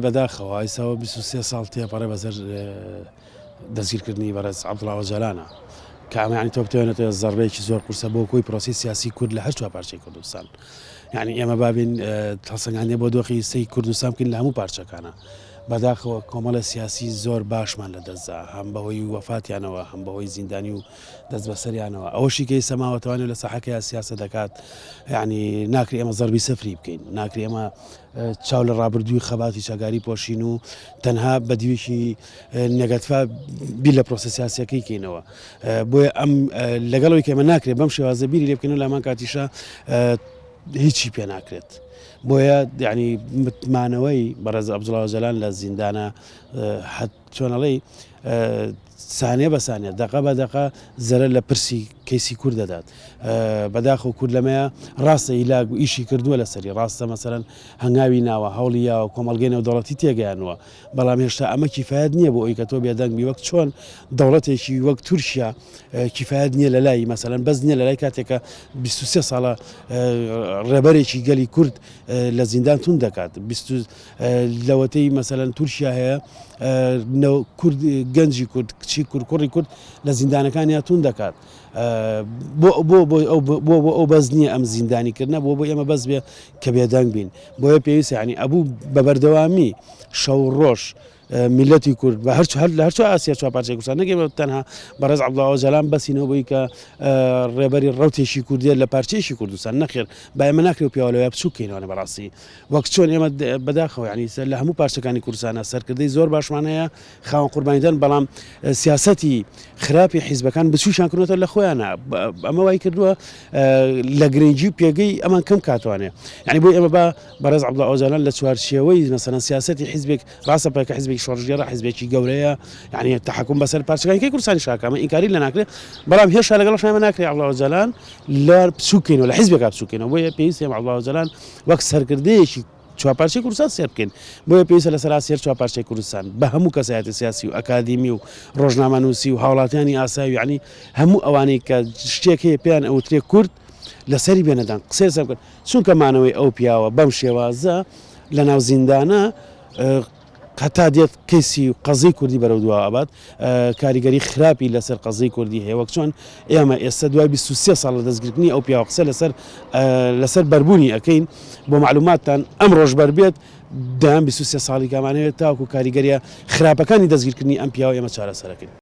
بەداخەوە ئیستا 23 ساڵ تێپەڕێ بەسەر دەستگیرکردنی بەڕێز عەبدوڵا ئۆجالانە کە ئەمە یانی تۆ بتوێنێتەوە زەربەیەکی زۆر قورسە بۆ کۆی پرۆسی سیاسی کورد لە هەر چوار پارچەی کوردستان. یعنی ئێمە بابین هەڵسەنگاندنێ بۆ دۆخی ئیستەی کوردستان بکەین لە هەموو پارچەکانە. بەداخەوە کۆمەڵە سیاسی زۆر باشمان لە دەستدا هەم بەهۆی وەفاتیانەوە هەم بەهۆی زیندانی و دەست بەسەریانەوە ئەوەشی کە ئیستا ماوەتەوانێ لە ساحەکەیا سیاسە دەکات یعنی ناکرێ ئێمە زەربی سفری بکەین ناکرێ ئێمە چاو لە ڕابردووی خەباتی چەکداری پۆشین و تەنها بە دیوێکی نێگەتیڤا بیر لە پرۆسە سیاسیەکەی کەینەوە بۆیە ئەم لەگەڵەوەی کە ئێمە ناکرێت بەم شێوازە بیری لێ بکەینەوە لامان کاتیشە هیچی پێ ناکرێت بۆیە یعنی متمانەوەی بەڕێز عەبدوڵا ئۆجالان لە زیندانە حەت چۆنەڵی سانیە بە سانیە، دەقە بە دەقە زەرەر لە پرسی کەیسی کورد دەدات. بەداخەوە کورد لەمەیا ڕاستە هیلاک و ئیشی کردووە لەسەری، ڕاستە مەسەلەن هەنگاوی ناوە، هەوڵی یاوە، کۆمەڵگەی نێودەوڵەتی تێگەیانووە، بەڵام هێشتا ئەمە کیفایەت نییە بۆ ئەوی کە تۆ بێدەنگ بی وەک چۆن دەوڵەتێکی وەک تورکیا کیفایەت نییە لەلای مەسەلەن بەس نییە لەلای کاتێک کە 23 ساڵە ڕێبەرێکی گەلی کورد لە زیندان توند دەکات لەوەتەی مەسەلەن تورکیا هەیە کورد گەنجی کورد کچی کورد کوڕی کورد لە زیندانەکانیا تون دەکات بۆ بۆ بۆ ئەو بۆ بۆ ئەو بەس نییە ئەم زیندانی کردنە بۆ بۆ ئێمە بەس بێ کە بێدەنگ بین بۆیە پێویستە ینی ئەبوو بە بەردەوامی شەو ڕۆژ میلەتی کورد بە هەر هەر لە هەرچوار ئاسیا چوار پارچەی کوردستان نەک ئێمە تەنها بەڕێز عەبدوڵا ئۆجالان بەسینەوە بۆی کە ڕێبەری ڕەوتێکی کوردیە لە پارچەیەکی کوردستان نەخێر با ئێمە ناکرێ و پیاوە لەویا بچووک کەینەوە بەڕاستی وەک چۆن ئێمە بەداخەوە یانی لە هەموو پارچەکانی کوردستانە سەرکردەی زۆر باشمان هەیە خاوەن قوربانیدان بەڵام سیاسەتی خراپی حیزبەکان بچووکیان کردوەتە لە خۆیانە ئەمە وای کردووە لە گرنگی و پێگەی ئەمان کەم کاتوانێ یعنی بۆی ئێمە بە بەڕێز عەبدوڵا ئۆجالان لە چوارچێوەی مەسەلەن سیاسەتی حیزبێک ڕاستە پەکە حیزبێکی شۆڕشگێڕە حیزبێکی گەورەیە یعنی تەحەکوم بەسەر پارچەکانی کەی کوردستانی شاکامە ئینکاری لە ناکرێت بەڵام هێشتا لەگەڵ شایمە ناکرێت عەبدوڵا ئۆجالان لە بچووکەینەوە لە حیزبێکا بچووکەینەوە بۆیە پێویستە عەبدوڵا ئۆجالان وەک سەرکردەیەکی چوارپارچەی کوردستان سێر بکەین بۆیە پێویستە لەسەر ئاستی هەر چوارپارچەی کوردستان بە هەموو کەسایەتی سیاسی و ئەکادیمی و ڕۆژنامەنووسی و هاوڵاتیانی ئاسایی و یعنی هەموو ئەوانەی کە شتێک هەیە پێیان ئەوترێ کورد لەسەری بێنەدان قسەی لەسەر بکەن چونکە مانەوەی ئەو پیاوە بەم شێوازە لەناو زیندانە هەتا دێت کەیسی و قەزیی کوردی بەرەو دواوە ئەبات، کاریگەری خراپی لەسەر قەزیی کوردی هەیە، وەک چۆن ئێمە ئێستا دوای 23 ساڵ لە دەستگرتنی ئەو پیاوە قسە لەسەر لەسەر بەربوونی ئەکەین، بۆ مەعلوماتتان ئەمڕۆش بەربێت دەیان 23 ساڵی کامانەوێت تاوەکو کاریگەریە خراپەکانی دەستگیرکردنی ئەم پیاوە ئێمە چارەسەرەکەین.